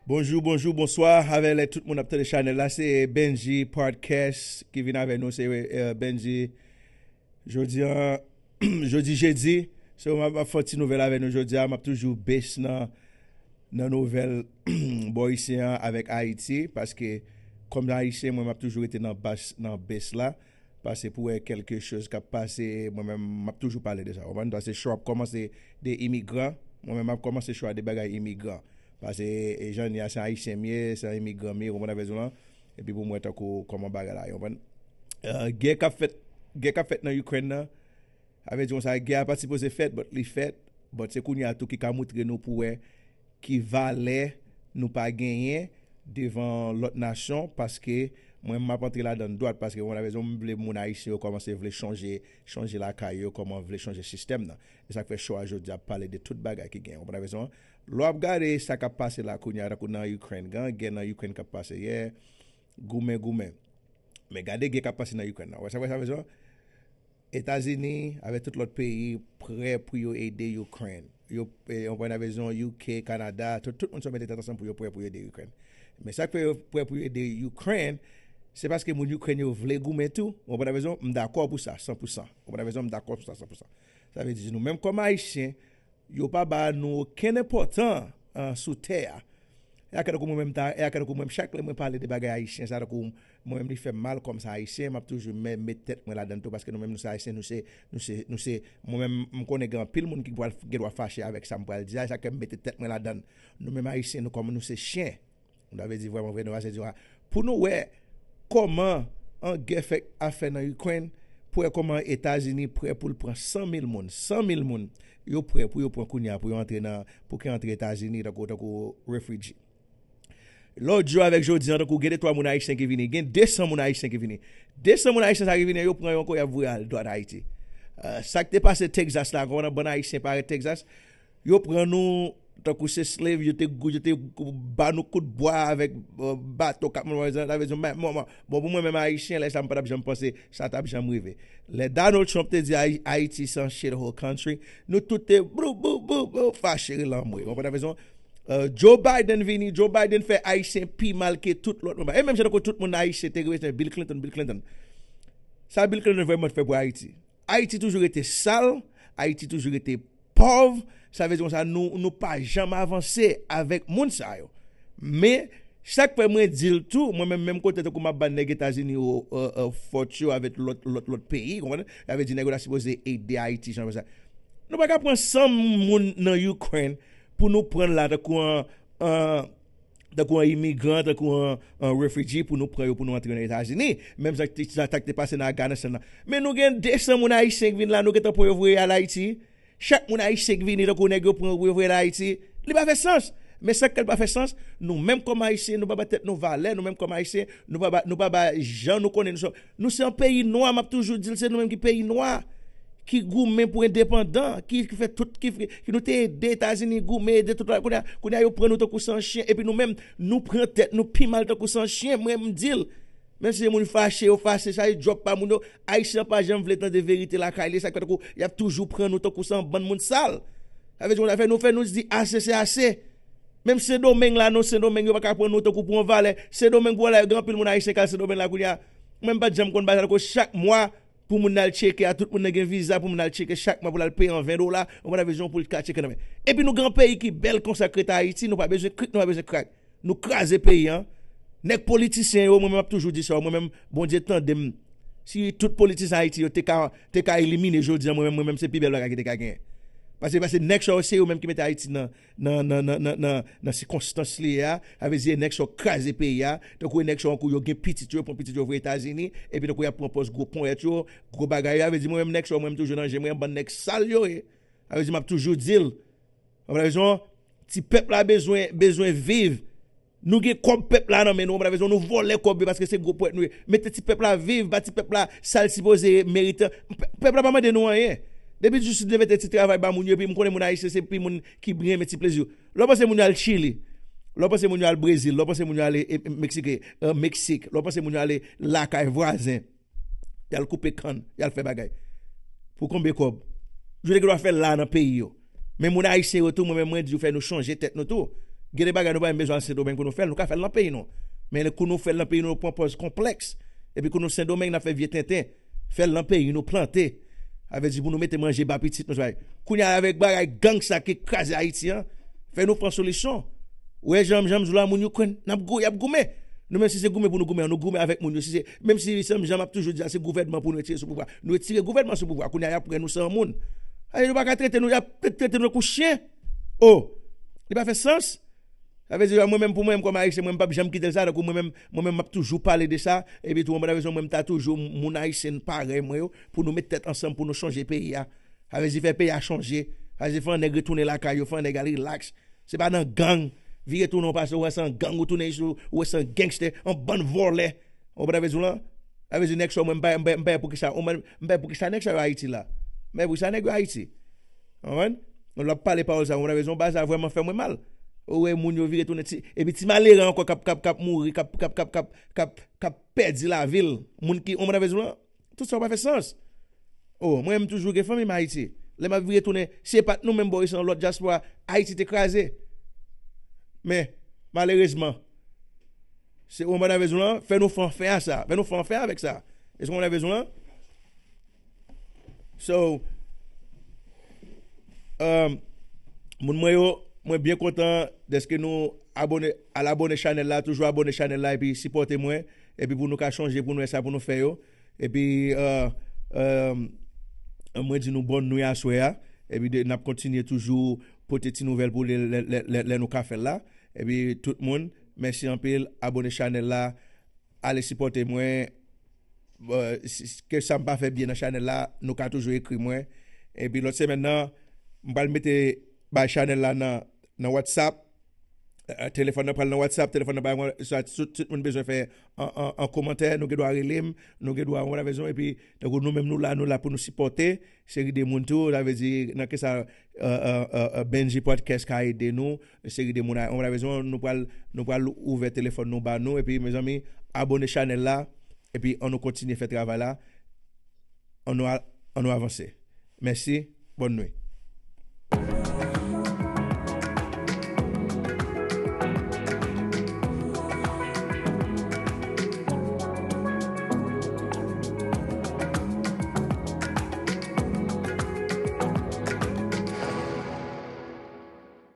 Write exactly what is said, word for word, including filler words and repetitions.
Bonjou, bonjou, bonswa. Avè lè tout moun ap tande chanèl la, se Benji Podcast ki vin avè nou. Se euh, Benji. Jodi an, jodi jedi, se mwen ap fè yon ti nouvèl avè nou jodi a. M ap toujou base nan, nan nouvèl bò isi an avèk Ayiti, paske kòm Ayisyen, mwen m ap toujou rete nan bas, nan base la. Paske pou wè kèlke choz k ap pase, mwen menm, m ap toujou pale de sa. Ou konprann? Paske show ap kòmanse de imigran, mwen menm, m ap kòmanse show a de bagay imigran. Paske e jan n ye a, se Ayisyen m ye, se yon imigran m ye, ou konprann sa m vle di w lan? Epi pou m wè tankou kòman bagay la ye, ou konprann? Euh, gè k ap fèt, gè k ap fèt nan Ukraine nan, sa vle di konsa, gè a pa t sipoze fèt, but li fèt, but se kounye a tou ki ka moutre nou pou wè ki valè nou pa genyen devan lòt nasyon, paske mwen, m ap antre ladan dwat, paske mwen, la rezon, m vle moun Ayisyen yo kòmanse vle chanje, chanje lakay yo, kòman vle chanje sistèm nan. E sa k fè show a jodi a ap pale de tout bagay ki genyen, ou konprann sa m vle di w lan? Lè w ap gade sa k ap pase la kounye a, tankou nan Ukraine, gen gè nan Ukraine k ap pase yè, goumen, goumen. Men gade gè k ap pase nan Ukraine nan. Ou wè sa, wè sa m vle di w lan? Etazini, avèk tout lòt peyi, prè pou yo ede Ukraine. Yo, eh, ou konprann sa m vle di w lan, U K, Kanada, tout, tout moun sa yo mete tèt ansanm pou yo prè pou yo ede Ukraine. Men sa k fè yo prè pou yo ede Ukraine, se paske moun Ukraine yo vle goumen tou. Ou konprann sa m vle di w lan? M dakò pou sa, san pou san. Ou konprann sa m vle di w lan? M dakò pou sa, san pou san. Sa vle di, nou menm kòm Ayisyen, yo pa ba nou okenn enpòtan, ah, sou tè a. E a kè tankou mwen menm, ta, e a kè tankou mwen menm, chak lè mwen pale de bagay ayisyen, sa tankou mwen menm li fè m mal kòm se Ayisyen, m ap toujou met, met tèt mwen ladan l tou, paske nou menm nou se Ayisyen, nou se, nou se, nou se, mwen menm, m konnen gen anpil moun ki pral, gen dwa fache avèk sa m pral di a, e sa k fè m mete tèt mwen ladan l. Nou menm Ayisyen, nou kòm nou se chen. Sa vle di vrèman vre, nou pa se di, pou nou wè kòman an gè fèk ap fè nan Ukraine, pou wè kòman Etazini prè pou l pran san mil moun, san mil moun, yo prè pou yo pran kounye a, pou yo antre nan, pou ki antre Etazini, tankou, tankou refugee. Lòt jou avèk jodi an, tankou gen de twa moun ayisyen ki vini, gen de san moun ayisyen ki vini. De san moun ayisyen sa ki vini, yo pran yo ankò, y ap voye al dwat Ayiti. Euh, sa k te pase Texas la, konprann, bann ayisyen parèt Texas, yo pran nou tankou se slave, yo te, yo te ba nou kout bwa avèk, euh, bato k ap manje, sa vle di, men, bon, bon, bon, pou mwen menm ayisyen, lè sa m pa t ap janm panse sa t ap janm rive. Lè Donald Trump te di Ay-, Ayiti se yon shithole country, nou tout te brou, brou, brou, brou, fache rele anmwe. Ou konprann sa m vle di w lan? Euh, Joe Biden vini, Joe Biden fè Ayisyen pi mal ke tout lòt moun. E menm jan tankou tout moun Ayisyen te rete Bill Clinton, Bill Clinton. Sa Bill Clinton vrèman fè pou Ayiti? Ayiti toujou rete sal, Ayiti toujou rete pòv, sa vle di konsa nou, nou pa janm avanse avèk moun sa yo. Men, sa k fè mwen di l tou, mwen menm, menm kote tankou m ap ba nèg Etazini yo, euh, euh, fòt yo avèk lòt, lòt, lòt peyi, konprann? Sa vle di nèg yo ta sipoze ede Ayiti, jan sa. Nou pa ka pran san moun nan Ukraine pou nou pran l la tankou an, an, tankou an imigran, tankou an, an refugee pou nou pran yo, pou nou antre nan Etazini. Menm sa k te, sa, sa k te pase nan Afganistan nan. Men nou gen de san moun ayisyen ki vin la, nou gentan pran yo voye al Ayiti. Chak moun ayisyen ki vini, tankou nèg yo pran yo voye al Ayiti. Li pa fè sans. Men sa k fè l pa fè sans, nou menm kòm ayisyen, nou pa ba tèt nou valè, nou menm kòm ayisyen, nou pa ba, nou pa ba jan nou konnen nou se, nou se yon peyi nwa, m ap toujou di l, se nou menm ki peyi nwa, ki goumen pou endepandan, ki, ki fè tout, ki, ki nou te ede Etazini goumen, ede tout, kounye a, kounye a yo pran nou tankou se yon chen, epi nou menm, nou pran tèt nou pi mal tankou se yon chen, mwen m di l. Menm si se moun fache, yo fache, sa se djòb pa moun yo, Ayisyen pa janm vle tande verite lakay li, sa k fè tankou, y ap toujou pran nou tankou se yon bann moun sal. Sa vle di, konn afè nou fè, nou di ase se ase. Menm Sendomeng la, non, Sendomeng, yo pa ka pran nou tankou pou yon valè. Sendomeng, pou wè la, gen anpil moun ayisyen k al Sendomeng la kounye a. Mwen, m pa t janm konn bagay sa, tankou chak mwa, pou moun al tcheke a, tout moun nan gen viza, pou moun al tcheke chak mwa, pou l al peye an ven dola, ou pa ta bezwen pou l ka tcheke nan men. Epi nou gen yon peyi ki bèl konsa k rete Ayiti, nou pa bezwen krik, nou pa bezwen krak. Nou kraze peyi an. Nèg politisyen yo, mwen menm m ap toujou di sa, mwen menm, Bondye tande m. Si tout politisyen Ayiti yo te ka, te ka elimine jodi an, mwen menm, mwen menm se pi bèl bagay ki te ka genyen. Paske, paske nèg sa yo, se yo menm ki mete Ayiti nan, nan, nan, nan, nan, nan, nan sikonstans li ye a, sa vle di e nèg sa yo kraze peyi a, tankou e nèg sa yo, yo gen pitit yo, yo pran pitit yo voye Etazini, epi tankou y ap pran pòz gwo ponyèt yo, gwo bagay yo, sa vle di mwen menm nèg sa yo, mwen menm toujou nan je mwen, bann nèg sal yo ye. Sa vle di m ap toujou di l. Ou konprann sa m vle di w lan? Ti pèp la bezwen, bezwen viv. Nou gen kòb pèp la nan men nou, ou konprann sa m vle di w lan? Nou vòlè kòb yo paske se gwo ponyèt nou ye. Mete ti pèp la viv, ba ti pèp la sa l sipoze merite. Pè-, pèp la pa mande nou anyen. Depi jis nou mete ti travay ba moun yo, epi m konnen moun ayisyen se pi moun ki renmen ti plezi yo. Lè w panse moun yo al Chili, lè w panse moun yo al Brezil, lè w panse moun yo ale, e, e, Meksike, e, Meksik, lè w panse moun yo ale lakay vwazen, y al koupe kann, y al fè bagay. Pou konbyen kòb? Yo te gen dwa fè l la nan peyi yo. Men moun ayisyen yo tou, mwen menm mwen di yo fè nou chanje tèt nou tou. Gen de bagay nou pa menm bezwen al Sendomeng pou nou fè l, nou ka fè l nan peyi nou. Men kou nou fè l nan peyi nou, nou pran pòz konplèks. Epi kou nou Sendomeng, n ap fè vye tenten. Fè l nan peyi nou, plante. Sa vle di pou nou mete manje ba pitit nou, sa. Kounye a avèk bagay gang sa ki kraze Ayiti an, fè nou pran solisyon. Ou wè jan, jan m di w la, moun yo kwè n ap gou, y ap goumen. Nou menm si se goumen pou nou goumen, nou goumen avèk moun yo. Si se, menm si jan, jan m ap toujou di a, se gouvènman pou nou retire sou pouvwa. Nou retire gouvènman sou pouvwa. Kounye a y ap pran nou san moun. Ay, nou pa ka trete nou, y ap trete nou tankou chen. Oh, li pa fè sans. Sa vle di, mwen menm, pou mwen menm kòm Ayisyen, mwen m p ap janm kite l sa, tankou mwen menm, mwen menm m ap toujou pale de sa, epi tou, mwen ta bezwen, mwen m ta toujou moun Ayisyen parèy mwen yo, pou nou met tèt ansanm, pou nou chanje peyi a. Sa vle di fè peyi a chanje. Sa vle di fè yon nèg retounen lakay yo, fè yon nèg al rilaks. Se pa nan gang. Vire tounen w pase, ou wè se yon gang, ou tounen isit, ou wè se yon gangstè, yon bann vòlè. Ou konprann sa m di w lan? Sa vle di nèg sa yo, mwen m pa, m pa, m pa pou kisa, ou mwen, m pa pou kisa nèg sa yo Ayiti la. M pa pou kisa nèg yo Ayiti. Ou konprann? Lè w ap pale pawòl sa, ou konprann sa m di w lan, bagay sa vrèman fè mwen mal. Ou wè moun yo vire tounen ti, epi ti malere ankò k ap, k ap, k ap mouri, k ap, k ap, k ap, k ap, k ap, k ap pèdi lavi l. Moun ki, ou konprann sa m di w lan? Tout sa yo pa fè sans. Oh, mwen menm toujou gen fanmi m Ayiti. Lè m ap vire tounen, si se pa t nou menm bò isit, lòt dyaspora, Ayiti te kraze. Men, malerezman, se ou konprann sa m di w lan, fè nou fè anfen a sa. Fè nou fè anfen avèk sa. Èske ou konprann sa m di w lan? So, um, moun mwen yo, mwen byen kontan dèske nou abone, al abone chanèl la, toujou abone chanèl la epi sipòte mwen, epi pou nou ka chanje, pou nou wè sa pou nou fè yo. Epi, uh, um, mwen di nou bòn nwi aswè a, epi de, n ap kontinye toujou pote ti nouvèl pou lè, lè, lè, lè, lè nou ka fè l la. Epi tout moun, mèsi anpil, abone chanèl la, ale sipòte mwen. Bon, si, si, ke sa m pa fè byen nan chanèl la, nou ka toujou ekri mwen. Epi lòt semèn nan, m pral mete bay chanèl la nan, nan WhatsApp. Eh, telefòn nan pral nan WhatsApp, telefòn nan pral nan, sa, tout, tout moun bezwen fè an, an, an kòmantè, nou gen dwa rele m, nou gen dwa, ou konprann sa m di w lan, epi, tankou nou menm nou la, nou la pou nou sipòte, seri de moun tou, sa vle di, nan ke sa, eh, eh, eh, eh, Benji Podcast ka ede nou, seri de moun, ou konprann sa m di w lan, nou pral, nou pral ouvè telefòn nou ba nou, epi, mezanmi, abone chanèl la, epi, ann nou kontinye fè travay la, ann nou a-, ann nou avanse. Mèsi, bòn nwi.